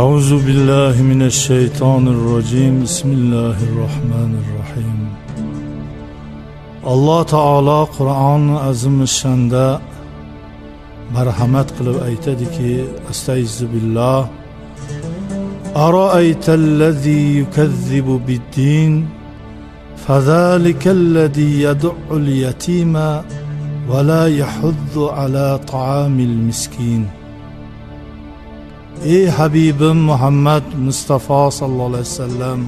أعوذ بالله من الشيطان الرجيم بسم الله الرحمن الرحيم. Alloh taolo Qur'on azimishanda marhamat qilib aytadiki: Astaizu billah, Ara'aytallazi yukazzibu bid-din fazalikallazi yad'ul yatima va la yahuddu ala ta'amil miskin. Ey Habibim Muhammad Mustafa sallallohu alayhi vasallam,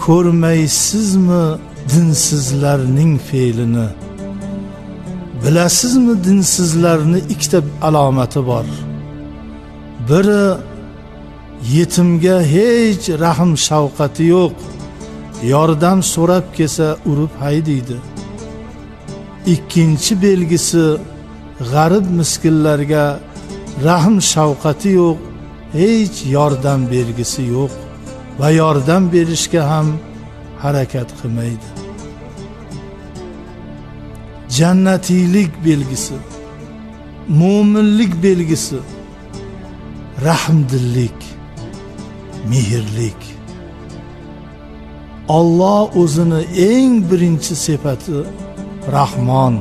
ko'rmaysizmi dinsizlarning fe'lini? Bilasizmi dinsizlarni ikkita alomati bor. Biri, yetimga hech rahm shafqati yo'q, yordam so'rab kelsa urib haydaydi. Ikkinchi belgisi, g'arib miskinlarga rahm shafqati yo'q, hech yordam bergisi yo'q va yordam berishga ham harakat qilmaydi. Jannatiylik belgisi, mo'minlik belgisi rahmdillik, mehrlik. Alloh o'zini eng birinchi sifati Rahmon,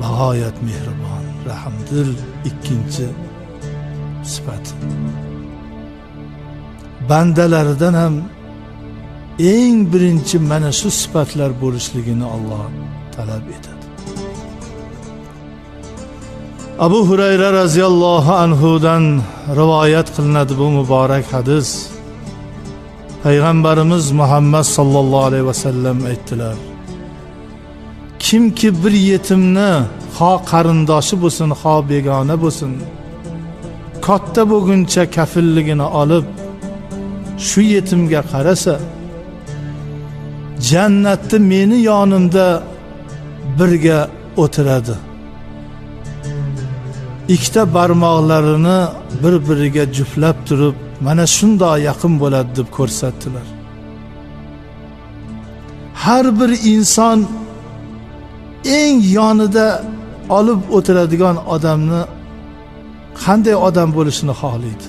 bag'oyat mehribon, rahmdil ikkinchi sifati. Bandalaridan ham eng birinchi mana shu sifatlar bo'lishligini Alloh talab etadi. Abu Hurayra radhiyallohu anhu dan rivoyat qilinadi bu muborak hadis. Payg'ambarimiz Muhammad sallallohu alayhi vasallam aytdilar: kimki bir yetimni, xo qarindoshi bo'lsin, xo begona bo'lsin, katta bo'lguncha kafilligini olib shu yetimga qarasa, jannatda meni yonimda birga o'tiradi. Ikkita barmoqlarini bir-biriga juflab turib, mana shunday yaqin bo'ladi deb ko'rsatdilar. Har bir inson eng yonida olib o'tiradigan odamni qanday odam bo'lishini xohlaydi?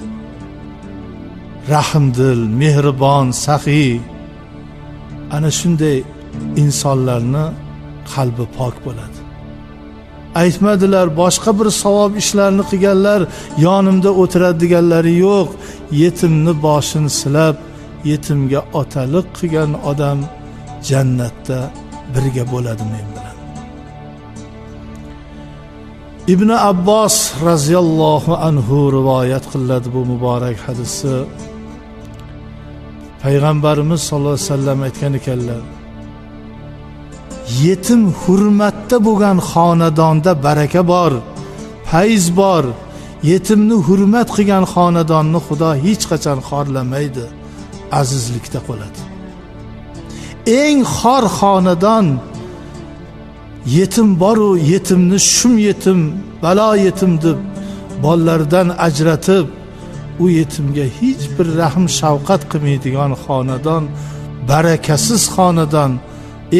Rahmdil, mehribon, saxiy. Ana shunday insonlarni qalbi pok bo'ladi. Aytmadilar boshqa bir savob ishlarni qilganlar yonimda o'tiradi deganlari yo'q. Yetimni boshini silab, yetimga otalik qilgan odam jannatda birga bo'ladi men bilan. Ibn Abbos radhiyallohu anhu rivoyat qiladi bu muborak hadisi. Payg'ambarimiz sollallohu alayhi vasallam aytgan ekanlar: yetim hurmatda bo'lgan xonadonda baraka bor, fayz bor. Yetimni hurmat qilgan xonadonni Xudo hech qachon xorlamaydi, azizlikda qoladi. Eng xor xonadon yetim boru, yetimni shum yetim, balo yetim deb bolalaridan ajratib, u yetimga hech bir rahm shafqat qilmaydigan xonadon, barakasiz xonadon,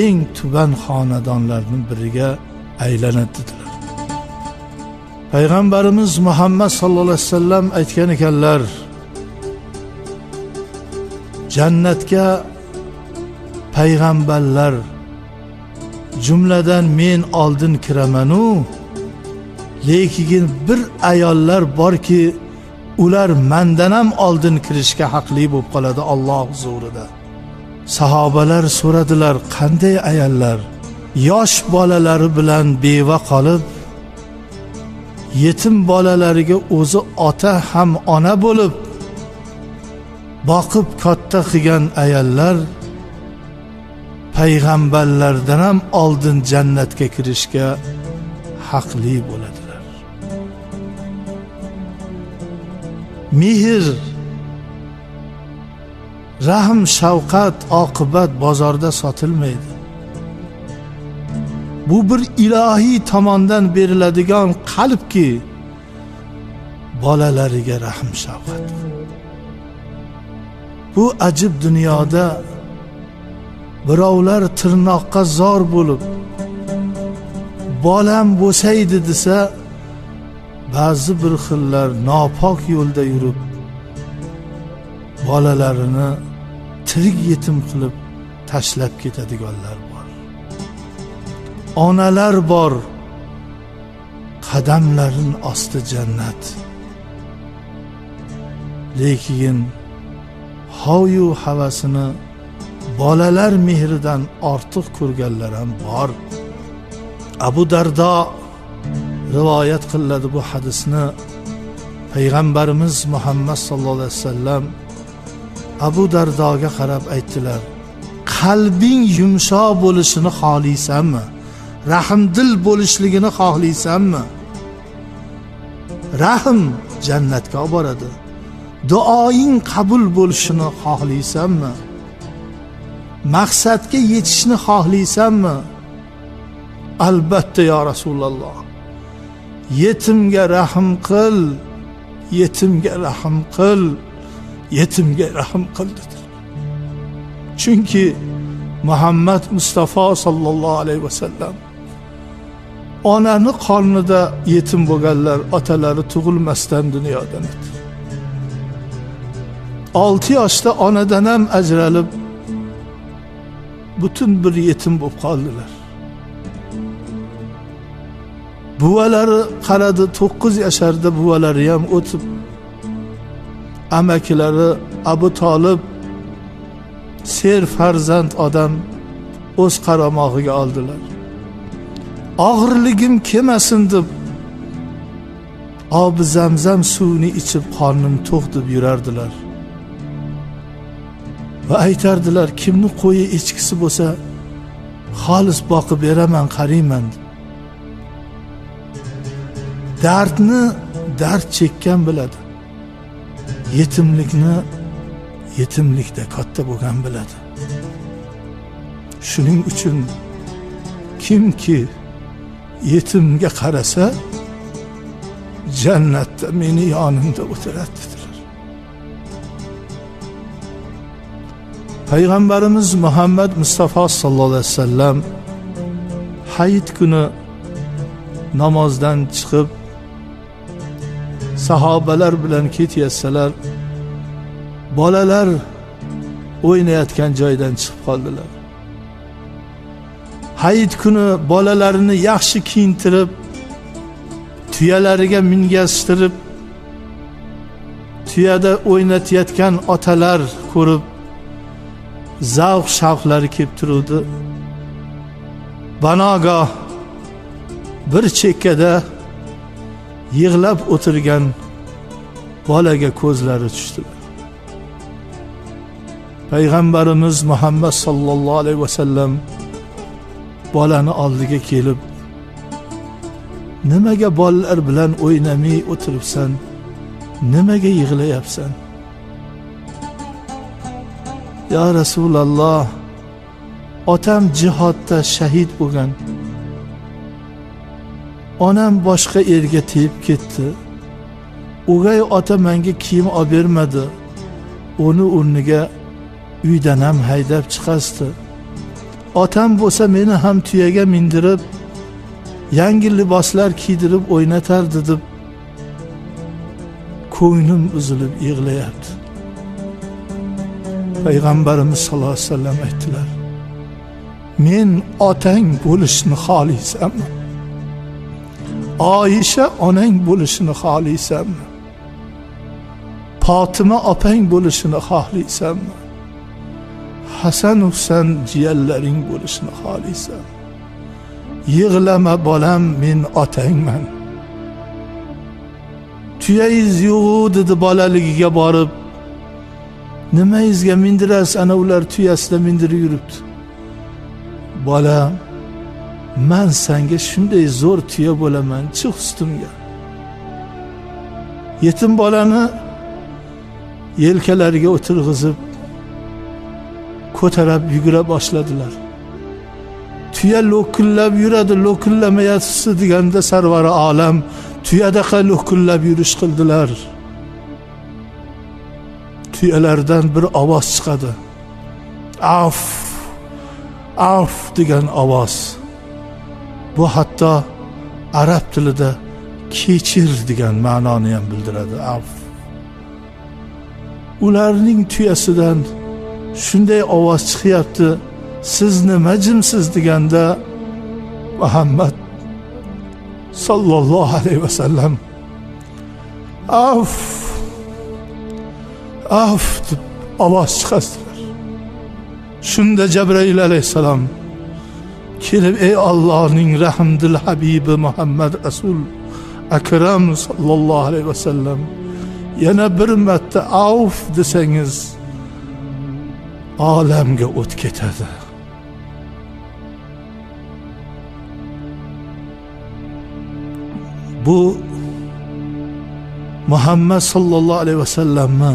eng tuban xonadonlarning biriga aylanadi dedilar. Payg'ambarimiz Muhammad sallallohu alayhi vasallam aytgan ekanlar: jannatga payg'ambarlar, jumladan men oldin kiramanu, lekin bir ayollar borki, ular mendan ham oldin kirishga haqli bo'lib qoladi Alloh huzurida. Sahobalar so'radilar: qanday ayollar? Yosh bolalari bilan beva qolib, yetim bolalariga o'zi ota ham ona bo'lib boqib katta qilgan ayollar payg'ambarlardan ham oldin jannatga kirishga haqli bo'ladilar. Mehr, rahm, shafqat, oqibat bozorda sotilmaydi. Bu bir ilohiy tomondan beriladigan qalbki, bolalariga rahm shafqat. Bu ajib dunyoda birovlar tirnoqqa zor bo'lib, bolam bo'lsaydi desa, Ba'zi bir xillar nopok yo'lda yurib bolalarini tirik yetim qilib tashlab ketadiganlar bor. Onalar bor, qadamlarin osti jannat. Lekin hoyu havasini bolalar mehridan ortiq ko'rganlar ham bor. Abu Dardo rivoyat qiladi bu hadisni. Payg'ambarimiz Muhammad sallallohu alayhi vasallam Abu Dardoga qarab aytdilar: qalbing yumshoq bo'lishini xohlaysanmi? Rahmdil bo'lishligini xohlaysanmi? Rahm jannatga olib boradi. Duoing qabul bo'lishini xohlaysanmi? Maqsadga yetishni xohlaysanmi? Albatta ya Rasululloh. Yetimga rahm qil, yetimga rahm qil, yetimga rahm qil dedilar. Chunki Muhammad Mustafa sallallohu alayhi vasallam onani qornida yetim bo'lganlar, otalari tug'ilmasdan dunyodan o'tdi. 6 yoshda onadan ham ajralib butun bir yetim bo'lib qoldilar. Buvalari qaradi, 9 yasharda buvalari ham o'tib, amakilari Abu Tolib ser farzand odam o'z qaramog'iga oldilar. Og'irligim kelmasin deb obi zamzam suvini ichib qornim to'q deb yurardilar. Va aytardilar, kimni qo'yi echkisi bo'lsa xolis boqib beraman, qarayman. Dardni dard chekkan biladi. Yetimlikni yetimlikda katta bo'lgan biladi. Shuning uchun kimki yetimga qarasa jannatda meni yonimda o'tiradi dedilar. Payg'ambarimiz Muhammad Mustafa sallallohu alayhi vasallam hayit kuni namozdan chiqib sahobalar bilan ketayotsalar, bolalar o'ynayotgan joydan chiqib qoldilar. Hayit kuni bolalarini yaxshi kiyintirib, tuyalariga mingashtirib, tuyada o'ynatayotgan otalar ko'rib zavq shavqlari kelib turuvdi. Banogoh bir chekkada yig'lab o'tirgan bolaga ko'zlari tushdi. Payg'ambarimiz Muhammad sallallohu alayhi vasallam bolani oldiga kelib, nimaga bolalar bilan o'ynamay o'tiribsan? Nimaga yig'layapsan? Ya Rasululloh, otam jihodda shahid bo'lgan. Onam boshqa erga tegib ketdi. O'gay ota menga kiyim olib bermadi. Uni o'rniga uydan ham haydab chiqasdi. Otam bo'lsa meni ham tuyaga mindirib, yangi liboslar kiydirib o'ynatardi deb ko'nglim uzilib yig'layapti. Payg'ambarimiz sollallohu alayhi vasallam aytdilar: men otang bo'lishni xohlaysanmi? Oyisha onang bo'lishini xohlaysanmi? Fatima opang bo'lishini xohlaysanmi? Hasan Husan jiyanlaring bo'lishini xohlaysan? Yig'lama bolam, men otangman. Tuyangiz yo'q dedi bolaligiga borib. Nimangizga mindirasiz? Ana ular tuyasida mindirib yuribdi. Bolam, men senga shunday zo'r tuya bo'laman, chiq ustimga. Yetim bolani yelkalariga o'tirg'izib ko'tarib yugura boshladilar. Tuya lo'killab yuradi, lo'killamayapsiz deganda sarvari olam tuyadaqa lo'killab yurish qildilar. Tuyalardan bir ovoz chiqadi. Af, af degan ovoz. Bu hatto arab tilida kechir degan ma'noni ham bildiradi. Af. Ularning tuyasidan shunday ovoz chiqyapti, siz nima jimsiz deganda Muhammad sallallohu alayhi vasallam af, af deb ovoz chiqardilar. Shunda Jabroil alayhissalom kelib, ey Allohning rahmdil habibi Muhammad Rasul Akram sallallohu alayhi vasallam, yana bir marta avf desangiz olamga o't ketadi. Bu Muhammad sallallohu alayhi vasallamni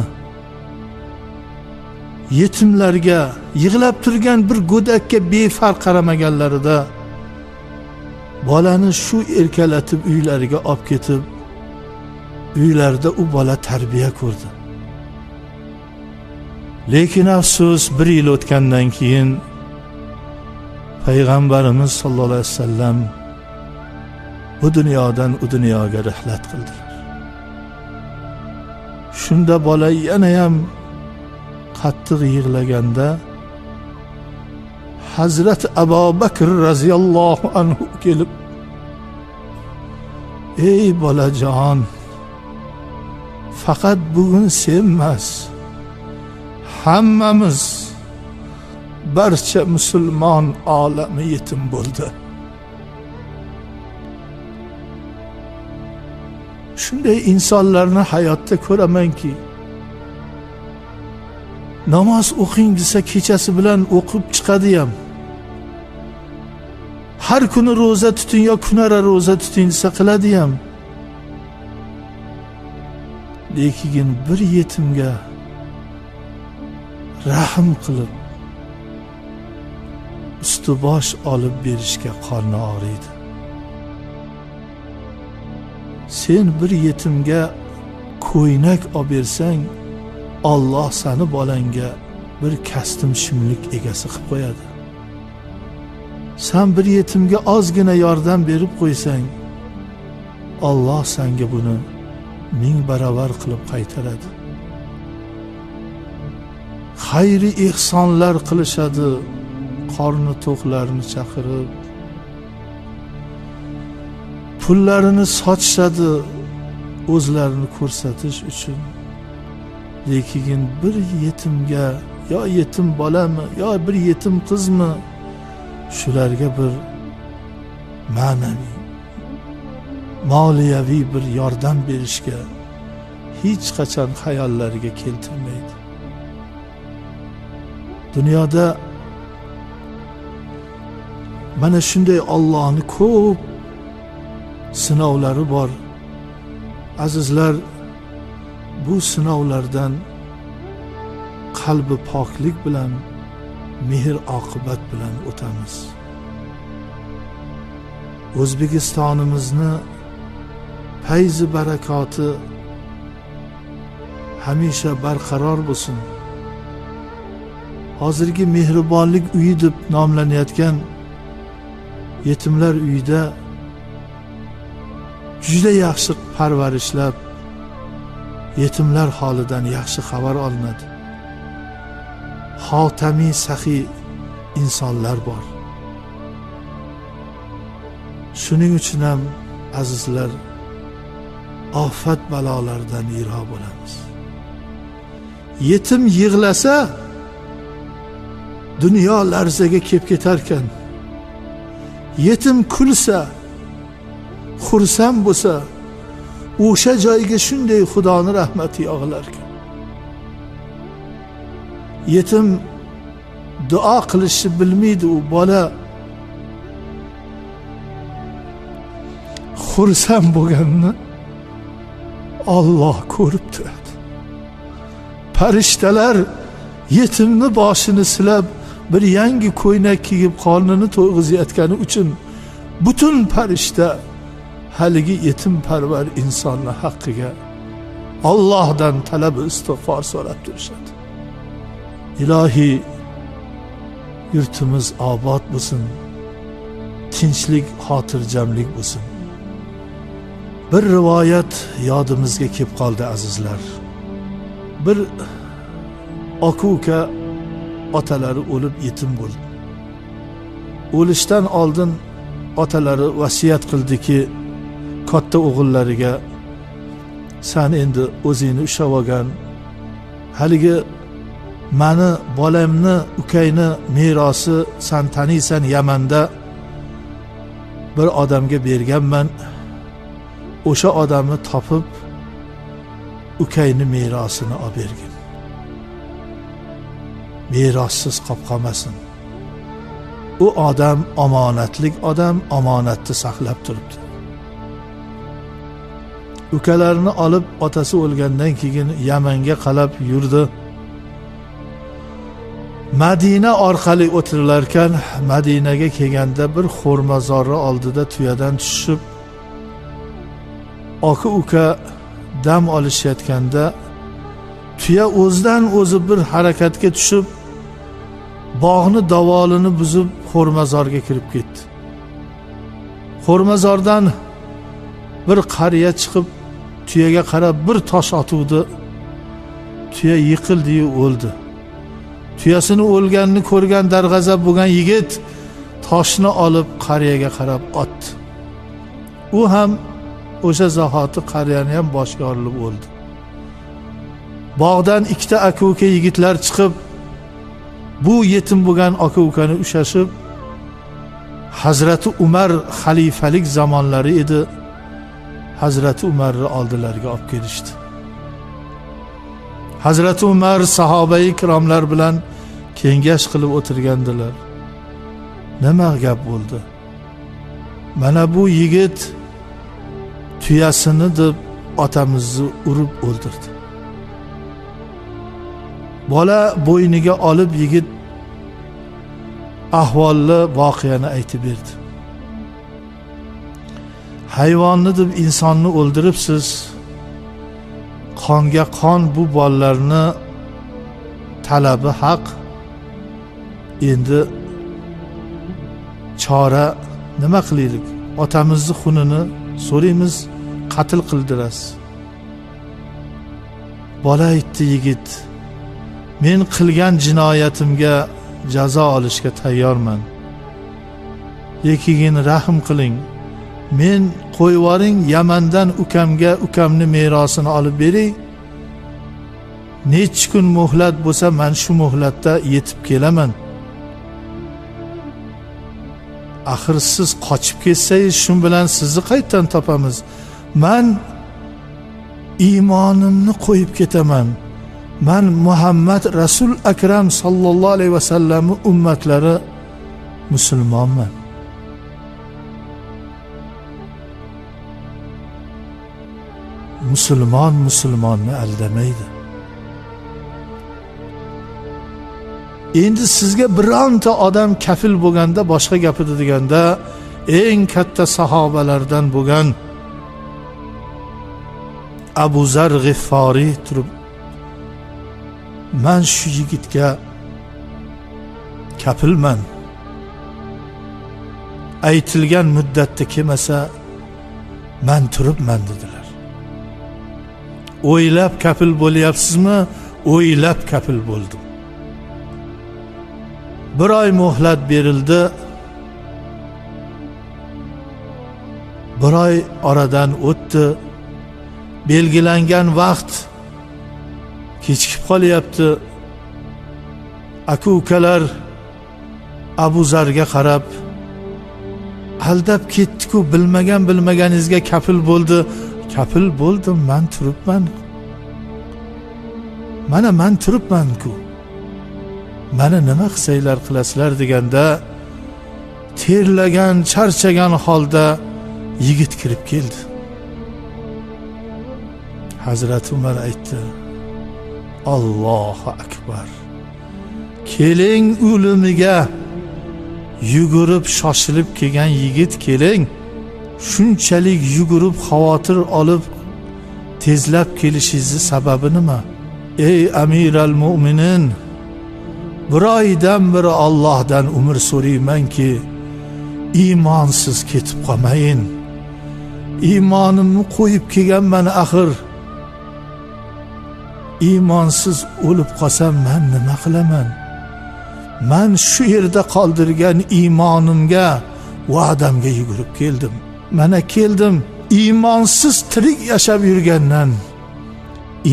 yetimlarga, yig'lab turgan bir go'dakka befarq qaramaganlarida bolani shu erkalatib uylariga olib ketib, uylarida u bola tarbiya ko'rdi. Lekin afsus, bir yil o'tgandan keyin Payg'ambarimiz sallallohu alayhi vasallam bu dunyodan u dunyoga rihlat qildilar. Shunda bola yana ham qattiq yig'laganda Hazrat Abu Bakr radhiyallohu anhu kelib, ey bolajon, faqat bugun sen emas, hammamiz, barcha musulmon olami yetim bo'ldi. Shunday insonlarni hayotda ko'ramanki, namoz o'qing desa kechasi bilan o'qib chiqadi ham. Har kuni ro'za tuting yo kunara ro'za tuting desa qiladi ham. Lekin bir yetimga rahm qilib usti bosh olib berishga qorni og'riydi. Sen bir yetimga ko'ynak olib bersang, Alloh seni bolangga bir kastim shimlik egasi qilib qo'yadi. Sen bir yetimga ozgina yordam berib qo'ysang, Alloh senga buni 1000 barobar qilib qaytaradi. Xayri ihsonlar qilishadi, qorni to'qlarni chaqirib, pullarini sotishadi o'zlarini ko'rsatish uchun. Lekin bir yetimga, yo yetim bolami, yo bir yetim qizmi, shularga bir ma'naviy, moliyaviy bir yordam berishga hech qachon xayollariga keltirmaydi. Dunyoda mana shunday Allohning ko'p sinovlari bor. Azizlar, bu sinovlardan qalbi poklik bilan, mehr oqibat bilan o'tamiz. O'zbekistonimizni fayzi barakoti hamisha barqaror bo'lsin. Hozirgi mehribonlik uyi deb nomlanayotgan yetimlar uyida juda yaxshi parvarishlab, yetimlar holidan yaxshi xabar olinadi. Xotamiy saxiy insonlar bor. Shuning uchun ham azizlar, ofat balolardan yiroq bo'lamiz. Yetim yig'lasa dunyo larzaga kelib ketarkan, yetim kulsa, xursand bo'lsa, o'sha joyga shunday Xudoning rahmati yog'ilarkan. Yetim duo qilishni bilmaydi, u bola xursand bo'lganini Alloh ko'rib turadi. Farishtalar yetimni boshini silab, bir yangi ko'ynak kiyib qornini to'yg'izayotgani uchun butun farishta haligi yetimparvar insonni haqqiga Allohdan talab istig'for so'rab turishadi. Ilohiy, yurtimiz obod bo'lsin, tinchlik, xotirjamlik bo'lsin. Bir rivoyat yodimizga kelib qoldi azizlar. Bir aka-uka otalari o'lib yetim bo'ldi. O'lishdan oldin otalari vasiyat qildiki, katta o'g'illariga: "Sen endi o'zingni ushlab olgan, haligi mani bolamni, ukangni merosi sen taniysan, Yamanda bir odamga berganman. O'sha odamni topib ukangni merosini olib bergin. Merossiz qolib qolmasin. U odam omonatlik odam, omonatni saqlab turibdi." Ukalarini olib otasi o'lgandan keyin Yamanga qalab yurdi. Madina orqali o'tirilarkan, Madinaga kelganda bir xurmazori oldida tuyadan tushib, aka-uka dam olishayotganda tuya o'zidan o'zi bir harakatga tushib, bog'ni davolini buzib xurmazorga kirib ketdi. Xurmazordan bir qariya chiqib tuyaga qarab bir tosh otuvdi. Tuya yiqildi-yu o'ldi. Tuyasini o'lganini ko'rgan darg'azab bo'lgan yigit toshni olib qariyaga qarab otdi. U ham o'sha zahoti qariyani ham boshga orilib o'ldi. Bog'dan ikkita aka-uka yigitlar chiqib, bu yetim bo'lgan aka-ukani ushashib, Hazrati Umar xalifalik zamonlari edi. Hazrati Umarni oldilariga olib kelishdi. Hazrati Umar sahobai ikromlar bilan kengash qilib o'tirgandilar. Nima gap bo'ldi? Mana bu yigit tuyasini deb otamizni urib o'ldirdi. Bola bo'yniga olib yigit ahvolli voqeani aytib berdi. Hayvonni deb insonni o'ldiribsiz. Qonga qon, bu bolalarni talabi haq. Endi chora nima qilaylik? Otamizni xunini so'raymiz, qatl qildirasiz. Bola aytdi: yigit, men qilgan jinoyatimga jazo olishga tayyorman. Lekin rahm qiling. Men qo'yvoring, Yamandan ukamga ukamni merosini olib bering. Necha kun muhlat bo'lsa, men shu muhlatda yetib kelaman. Axir siz qochib ketsangiz, shu bilan sizni qayerdan topamiz? Men iymonimni qo'yib ketaman. Men Muhammad Rasul Akram sallallohu alayhi vasallamning ummatlari musulmonman. Musulmon musulmonni aldamaydi. Endi sizga bironta odam kafil bo'lganda boshqa gap edi deganda, eng katta sahobalardan bo'lgan Abu Zar G'ifforiy turib, men shu yigitga kafilman. Aytilgan muddatda kelmasa, men turibman dedilar. O'ylab kafil bo'lyapsizmi? O'ylab kafil bo'ldim. Bir oy muhlat berildi. Bir oy oradan o'tdi. Belgilangan vaqt kechikib qolyapti. Aka-ukalar Abu Zarga qarab, aldab ketdi-ku, bilmagan bilmaganingizga kafil bo'ldi. Kafil bo'ldim, men turibman. Mana men turibman-ku. Mana nima qilsanglar qilasizlar deganda, terlagan, charchagan holda yigit kirib keldi. Hazrati Umar aytdi: Allohu akbar. Keling o'limiga yugurib shoshilib kelgan yigit, keling. Shunchalik yugurib xavotir olib tezlab kelishingizni sababi nima? Ey amiral mu'minin, bir oydan beri Allohdan umr so'raymanki, iymonsiz ketib qolmayin. Iymonimni qo'yib kelganman axir. Iymonsiz o'lib qolsam men nima qilaman? Men shu yerda qoldirgan iymonimga, va'damga yugurib keldim. Mana keldim. Iymonsiz tirik yashab yurgandan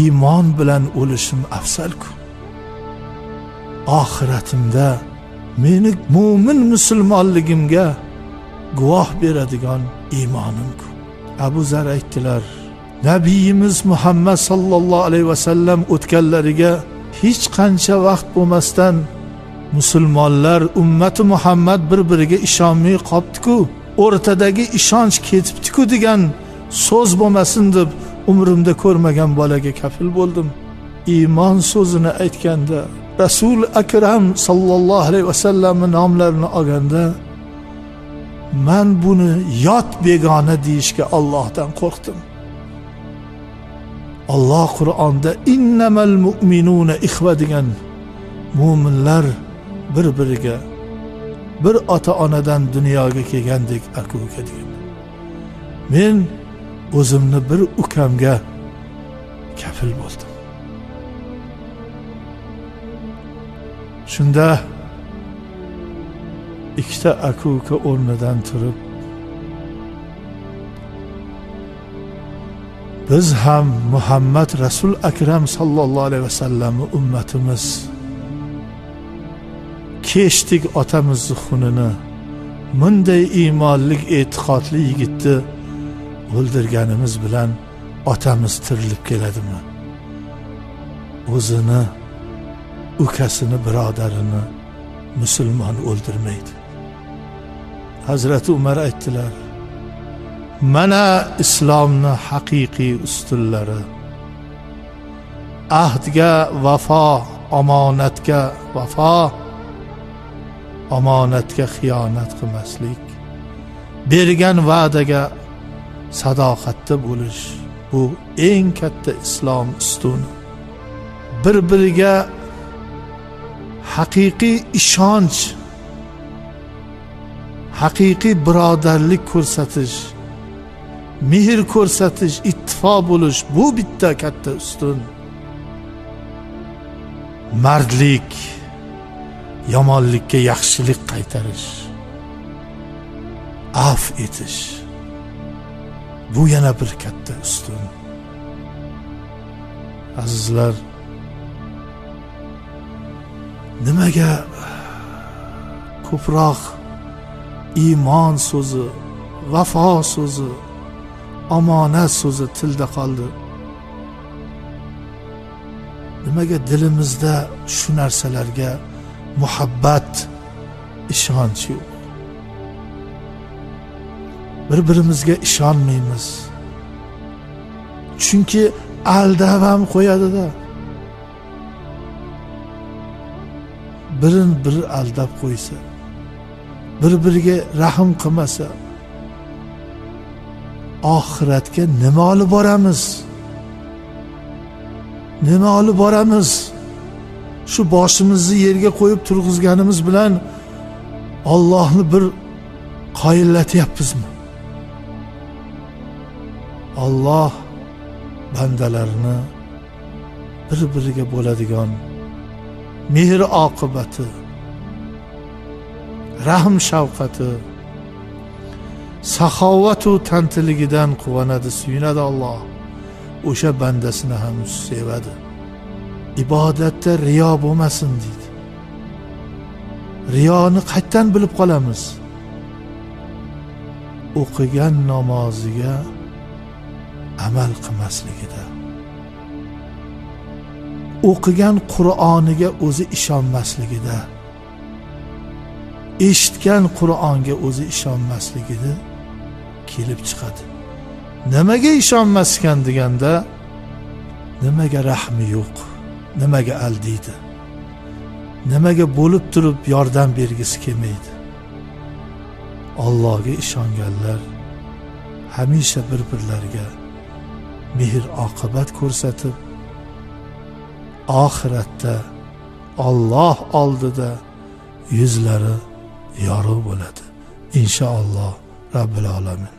iymon bilan o'lishim afzal-ku. Oxiratimda meni mo'min musulmonligimga guvoh beradigan iymonim-ku. Abu Zar aytdilar, Nabiyimiz Muhammad sallallohu alayhi vasallam o'tganlariga hech qancha vaqt bo'lmasdan musulmonlar ummati Muhammad bir-biriga ishonmay qopti-ku, o'rtadagi ishonch ketibdi-ku degan so'z bo'lmasin deb umrimda ko'rmagan bolaga kafil bo'ldim. Iymon so'zini aytganda, Rasul Akram sallallohu alayhi vasallamning nomlarini olganda, men buni yot begona deyishga Allohdan qo'rqdim. Alloh Qur'onda innamal mu'minuna ixva degan, mo'minlar bir-biriga bir ota-onadan dunyoga kelgandek aka-uka degan. Men o'zimni bir ukamga kafil bo'ldim. Shunda ikkita aka-uka o'rnidan turib, biz ham Muhammad Rasul Akram sallallohu alayhi vasallamning ummatimiz, kechdik otamizni xunini, bunday iymonlik e'tiqodli yigitni o'ldirganimiz bilan otamiz tirilib keladimi? O'zini, ukasini, birodarini musulmon o'ldirmaydi. Hazrati Umar aytdilar, mana islomni haqiqiy ustunlari. Ahdga vafo, omonatga vafo, omonatga xiyonat qilmaslik, bergan va'daga sadoqatda bo'lish, bu eng katta islom ustuni. Bir-biriga haqiqiy ishonch, haqiqiy birodarlik ko'rsatish, mehr ko'rsatish, ittifoq bo'lish, bu bitta katta ustun. Mardlik, yomonlikka yaxshilik qaytarish, af etish, bu yana bir katta ustun. Azizlar, nimaga ko'proq iymon so'zi, vafo so'zi, omonat so'zi tilda qoldi? Nimaga dilimizda shu narsalarga muhabbat, ishonch yo'q? Bir-birimizga ishonmaymiz. Chunki aldab ham qo'yadi-da. Birin biri aldab qo'ysa, bir-biriga rahm qilmasa, oxiratga nima olib boramiz? Nima olib boramiz? Shu boshimizni yerga qo'yib turg'izganimiz bilan Allohni bir qoyillatyapmizmi? Alloh bandalarini bir-biriga bo'ladigan mehr oqibati, rahm shafqati, saxovatu tantiligidan quvonadi, suyunadi Alloh. O'sha bandasini ham sevadi. Ibodatda riyo bo'lmasin deydi. Riyoni qayerdan bilib qolamiz? O'qigan namoziga amal qilmasligida, o'qigan Qur'oniga o'zi ishonmasligida, eshitgan Qur'onga o'zi ishonmasligida kelib chiqadi. Nimaga ishonmaskan deganda, nimaga rahmi yo'q, nimaga aldiydi, nimaga bo'lib turib yordam bergisi kelmaydi. Allohga ishonganlar hamisha bir-birlariga mehr oqibat ko'rsatib, oxiratda Alloh oldida yuzlari yorug' bo'ladi. Inshaalloh Robbil alamin.